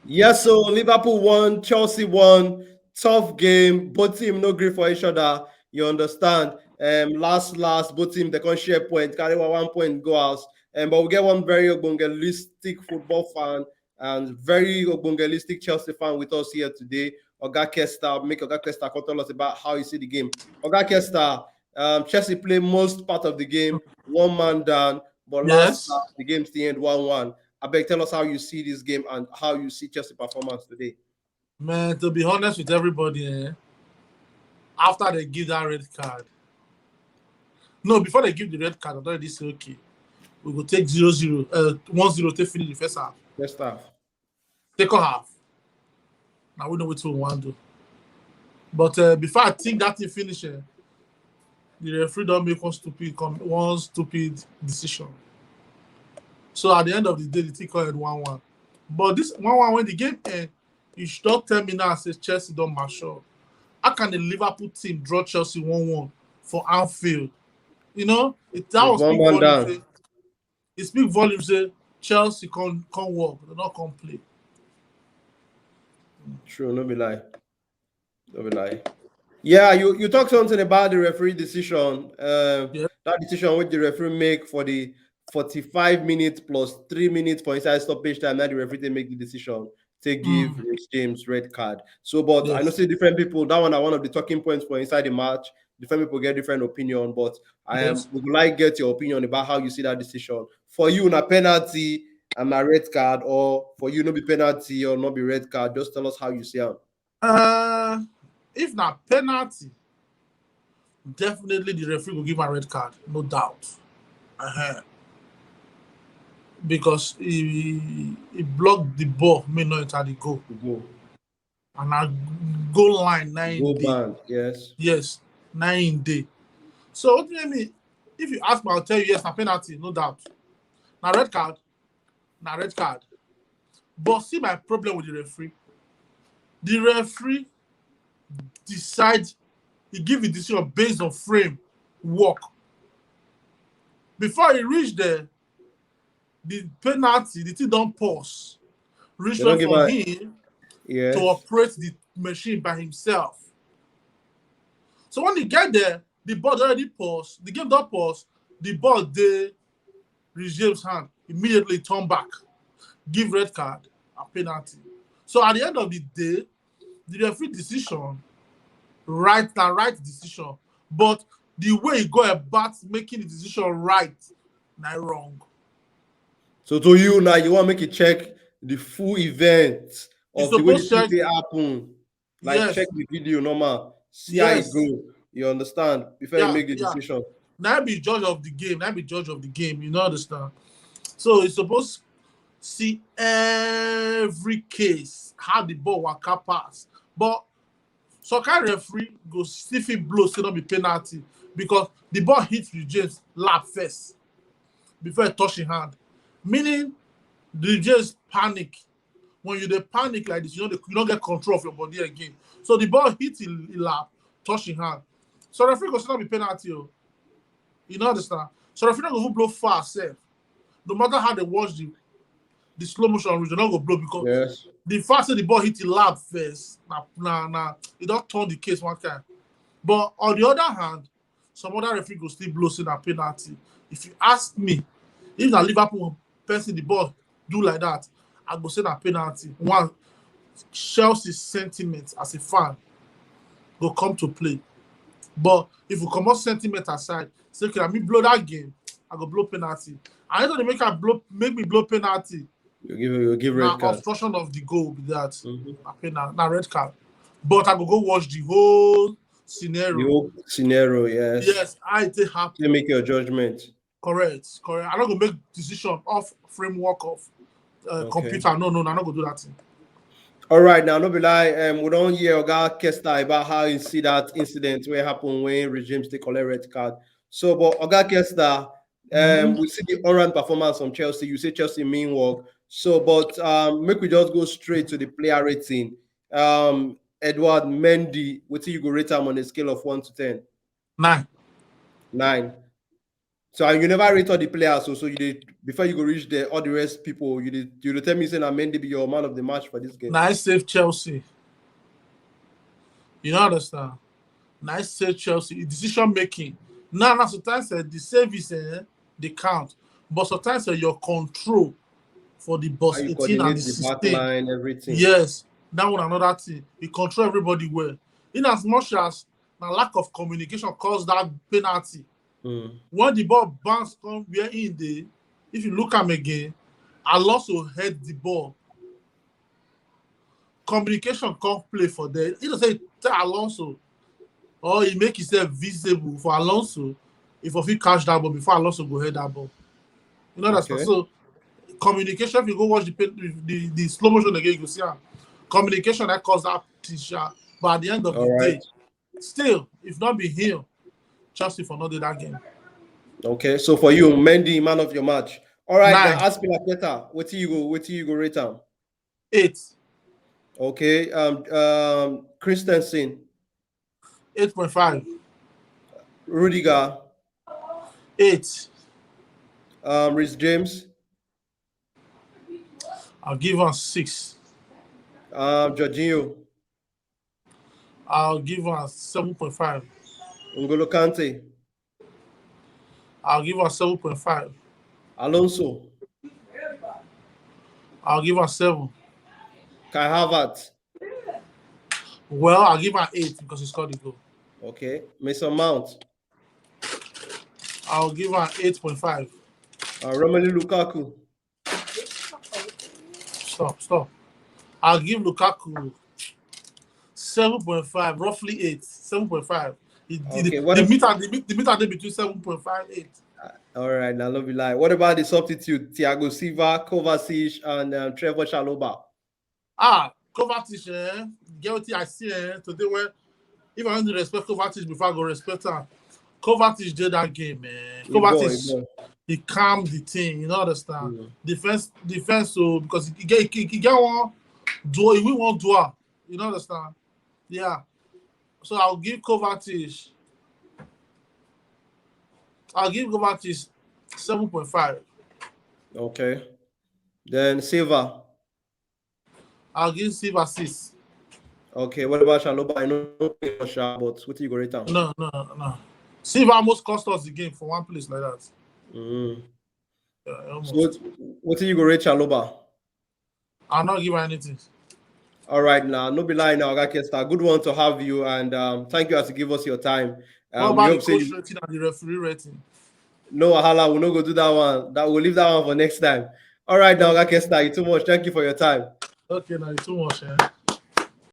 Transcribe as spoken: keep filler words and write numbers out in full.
Yes, so Liverpool won, Chelsea won. Tough game. Both team no gree for each other. You understand? Um, last last, both team they can share point, carry one, one point, go out. Um, but we get one very ogbongelistic football fan and very ogbongelistic Chelsea fan with us here today. Oga Kesta, make Oga Kesta come tell us about how you see the game. Oga Kesta, um, Chelsea play most part of the game, one man down, but last Yes. last, the game still end one one. I beg, tell us how you see this game and how you see Chelsea performance today. Man, to be honest with everybody, eh, after they give that red card, no, before they give the red card, I already say, okay, we go take zero zero, uh, one zero, take finish the first half. First half. Second half, now we know what we want to do. But uh, before I think that thing finish, eh, the referee don't make one stupid com- one stupid decision. So at the end of the day, the thing called one one. But this one one, when the game end, you should not tell me now, say Chelsea don't mature. How can the Liverpool team draw Chelsea one one for Anfield? You know, it, that With was one big man volume. Down. Say, it speak volume. Say Chelsea can't can't work. They not can't play. True, no be lie. No be lie. Yeah, you you talk something about the referee decision. Uh, Yeah. That decision which the referee make for the forty-five minutes plus three minutes for inside stoppage time. Now the referee they make the decision to give Mm. Reece James red card. So, but I know Yes. see different people. That one are one of the talking points for inside the match. Different people get different opinion, but I am Yes. would like get your opinion about how you see that decision. For you, na penalty and a red card, or for you, no be penalty or no be red card. Just tell us how you see it. Uh, if not penalty, definitely the referee will give a red card, no doubt. Uh-huh. Because he he blocked the ball, may not enter the goal, Go, and a goal line nine go day. Band, yes. Yes, nine day. So what do you mean? If you ask me, I'll tell you yes, a penalty, no doubt. Now red card, now red card. But see my problem with the referee. The referee decide he give a decision based on frame work. Before he reach there, the penalty, the thing don't pause. Reach They don't up give for a- him Yes. to operate the machine by himself. So when he get there, the ball already pause, the game don't pause, the ball they Reece James hand, immediately turn back, give red card and penalty. So at the end of the day, the referee decision, right, the right decision, but the way he go about making the decision right, not wrong. So to you now, you want make you check the full event You of the way the suppose check- thing happen. Like Yes. Check the video normal, see how it Yes. go. You understand? Before Yeah, you make the yeah. decision. Now be judge of the game. Now be judge of the game. You know understand? So it's supposed see every case how the ball waka pass. But some kind referee go stiff it blow, still not be penalty because the ball hit Reece James lap first before it touch his hand. Meaning, Reece James panic. When you dey panic like this, you know you don't get control of your body again. So the ball hit his lap, touch his hand. So referee go still not be penalty. Oh. You know understand? So referee not go blow fast sef. No matter how they watch the the slow motion, they not go blow because Yes. the fact that the ball hit the lap first, nah, nah, nah, it don't turn the case one time. But on the other hand, some other referee go still blow say na penalty. If you ask me, if na Liverpool person the ball do like that, I go say na penalty. One, Chelsea sentiment as a fan go come to play. But if you comot sentiment aside, say, okay, let me blow that game, I go blow penalty. I know they make I blow, make me blow penalty. You give you give Na red card. Obstruction of the goal be that. Mhm. I pay na, na red card. But I go go watch the whole scenario. The whole scenario, yes. Yes, I take happen. You make your judgment. Correct, correct. I not go make decision off framework of uh, Okay. computer. No, no, no, I not go do that thing. All right, now no be lie. Um, we don't hear Oga Kesta about how you see that incident where happen when Reece James take collect red card. So, but Oga Kesta, um, Mhm. We see the all-round performance from Chelsea. You say Chelsea mean work. So, but um, make we just go straight to the player rating. Um, Edouard Mendy, what do you go rate him on a scale of one to ten? Nine. Nine. So and you never rate all the players. So so you did before you go reach there, all the rest people, you did you did tell me say na Mendy be your man of the match for this game. Nice save Chelsea. You know understand? Nice save Chelsea. Decision making. Now, now sometimes uh, the save is uh, the count, but sometimes uh, your control for the boss How you eighteen and coordinate the the back sixteen. Line, everything. Yes, that one another thing. He control everybody well. In as much as the lack of communication caused that penalty. Mm. When the ball bounce come where in the, if you look am again, Alonso head the ball. Communication can't play for there. You know, say tell Alonso, or he make himself visible for Alonso. If he catch that ball before Alonso go head that ball, you know that's Okay. So communication. If you go watch the, pen- the the slow motion again, you go see how communication that caused that thing. Sha. But at the end of All the right. day, still, if not be him, Chelsea for not do that game. Okay, so for you, Mendy, man of your match. All right, Nine. Now Azpilicueta, what do you go? What do you go rate him? Eight. Okay, um, um, Christensen, Eight point five. Rudiger, Eight. Um, Reece James, I'll give him six. Um, Jorginho, I'll give him seven point five. N'Golo Kante, I'll give him seven point five. Alonso, I'll give him seven. Kai Havertz. Well, I'll give him eight because he scored the goal. Okay, Mason Mount, I'll give him eight point five. Uh, Romelu Lukaku, Stop, stop. I'll give Lukaku seven point five, roughly eight, seven point five. The, the, Okay, the, what the if- meter, the, the meter dey between seven point five eight. All right, now don't be lie. What about the substitute Thiago Silva, Kovacic, and um, Trevor Chalobah? Ah, Kovacic, eh? Get what I see, eh? Today when if I want to respect Kovacic before I go respect him, Kovacic did that game, man. He ball, he Kovacic, ball. He calmed the team. You know understand? Mm. Defense, defense. So because he get he, he get one duel, he win one duel. You know understand? Yeah. So I'll give Kovacic. I'll give Kovacic seven point five. Okay. Then Silva. I'll give Silva six. Okay. What about Chalobah? I know no play for Sha, but what do you go rate him? No, no, no. Silva almost cost us the game for one place like that. Mm. Yeah, almost. So what, what do you go rate Chalobah? I'll not give her anything. All right, now no be lie now, Oga Kesta. Good one to have you, and um, thank you as you give us your time. What Um, we about hope the say coach you- rating and the referee rating? No, Hala, we'll not go do that one. That we'll leave that one for next time. All right, now, Oga Kesta, you too much. Thank you for your time. Okay, now it's too much. Eh?